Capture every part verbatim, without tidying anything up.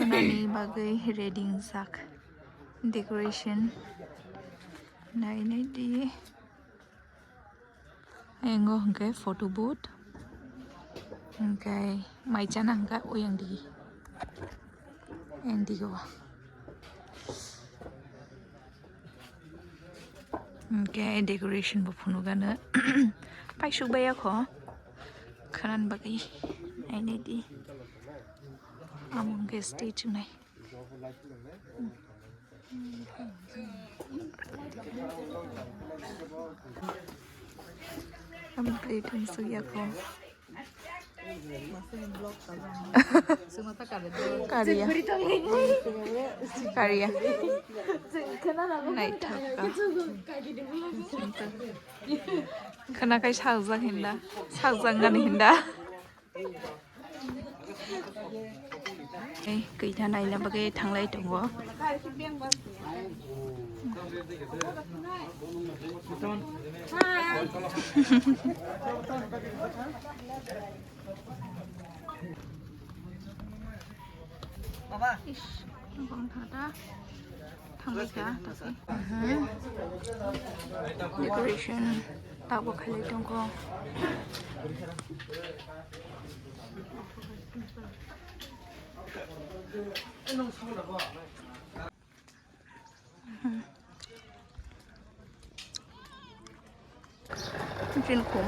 Nani bagwi ready wngjak. Decoration nai nai di. Engo hwnkhe photo booth. Hwnkhe mai chana hwnkhe oyang di. Endigo. Hwnkhe decoration bo phunukgano. Paisuk baiya kho. Khwnani bagwi. Nai nai di. Amo hwnkhe stage wngnai. Ang plate ang sugya ko. Kariya. Kariya. Naithok ka. Khwna kai sakjak hinda. Sakjak nani hinda. Ei, kwi tha naina bagwi thanglai tongo. Ish, bong thata. Thangbai kha, tase. Decoration tabo khailai tongkho. Chinkhum.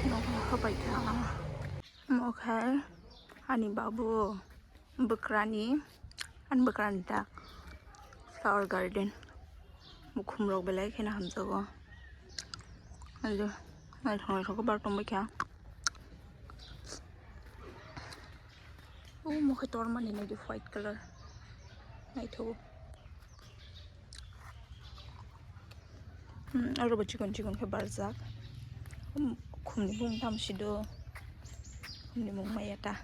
Nogo habai kha. Omo khe ani babu bwkrani, ani bwkrani ta flower garden. Mukhum rok belai kheno hamjago. Naithok naithok khe bar tongbai kha. O mokhe tormani naidi white colour. Naithogo. Hmm, aro bo chikon chikon khe barjak. Hmm, khumni bung tamsi do. Khumni bung maya ta.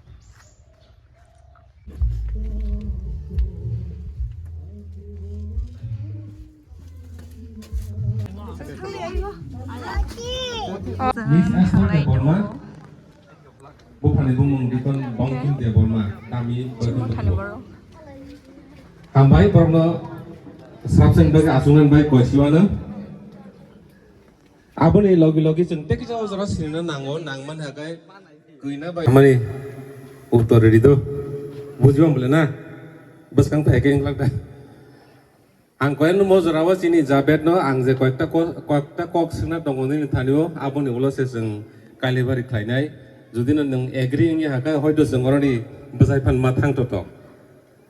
Miss Esther Debbarma, buphani bumung Rikon Bongkim Debbarma, kami Bongkim Debbarma. Hambai borokno subscribe bagwi achuknani bai koisiwano. Aboni logi logi chwng tei kisa o jora sinina nango, nangmani hakai kwina bai. Mani uttor ready do. Bujiba mole na? Bwskang phai khe wngkhlak da. Ang koyang no mo jora o chini Jabed no ang je koyekta ko-, koyekta kok swngna tongo nini thani o, aboni ulo se chwng kailebari khlainai. Jodi no nwng agree wngya hakhe hoito chwng oroni bwsai phan ma thang to to.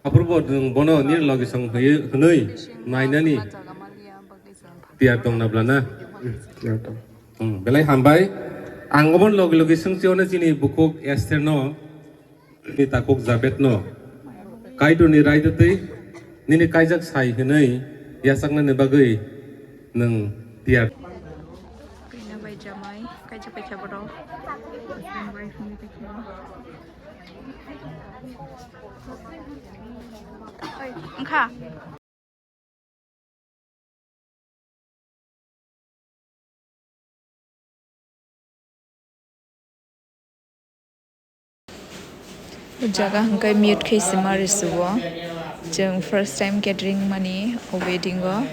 Aphuru bo nwng bono nini logi song hwnwi, hwnwi nainani tiyar tong na bla na? Hmm, tiyar tong. Hmm, belai hambai. Ang oboni logi logi swngchio no chini bukhuk Esther no, ni takhuk Jabed no, Kaitorni raida tei nini kaijak sai hwnwi yachaknani bagwi nwng tiyar. Khaina bai jamai, kaijak bai khe borok. Bai hwnwi bai khe. Oi, wngkha. O jaga hwnkhe mute khe se ma rwsio. Chwng first time catering mani o wedding o.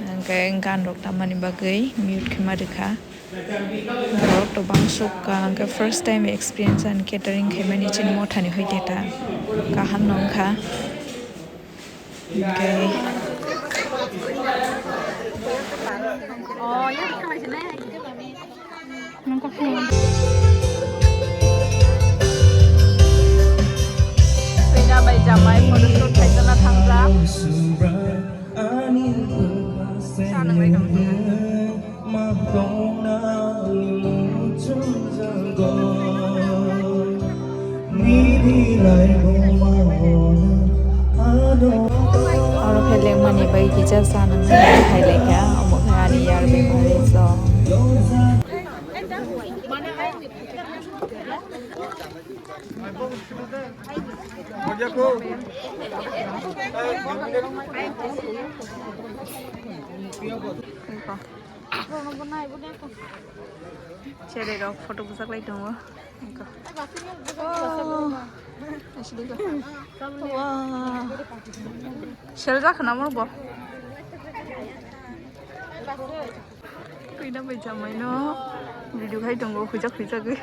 Hwnkhe gan rok tamani bagwi mute khe ma rwkha. Borok to bangsuk ka, hwnkhe first time experience ani catering khaimani chini mothani hoite ta kaham no wngkha. Hwnkhe Swina bai jamai photoshoot khaijana thangjak. Sa nwnglai tong. Oro khe lengmani bai kisa cha nangmani hai lai kha, omo khe ani yar bemari so. Cherai rok photo bwchak lai tongo. Wow. Wow. Sel jak khna mo bo. Koi na bai jamai no video khai tongo, huijak huijagwi.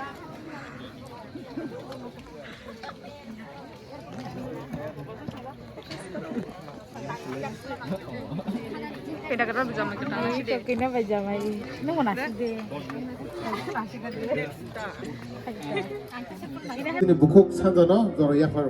Koi na bai jamai, koi na bai jamai. Koi na bai jamai. Nung na si de. Ini bukhuk sanjano jora yaphar.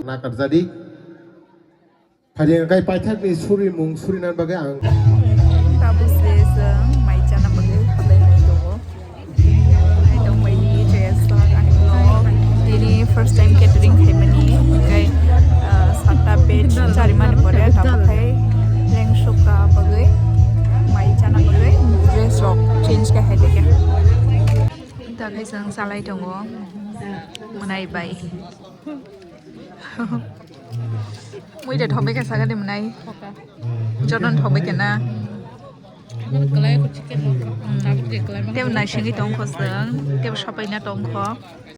Nakarjadi. Phaidi hwnkhe paithakni surimung surinani bagwi ang. Tabuk se chwng mai chana bagwi khlai lai tongo. Mai tongbaini chaya sak ani vlog. Tini first time catering khaimani, hwnkhe, ah, satta page charimani pore tabuk khai leng sukha bagwi mai chana bagwi dress rok change khe hai dikhe. Tabuk se chwng salai tongo mwnai bai. Muida thokbai khe sakha de mwnai. Joton thokbai khe na. Tebo naisingwi tong kho chwng, tebo sapaina tong kho.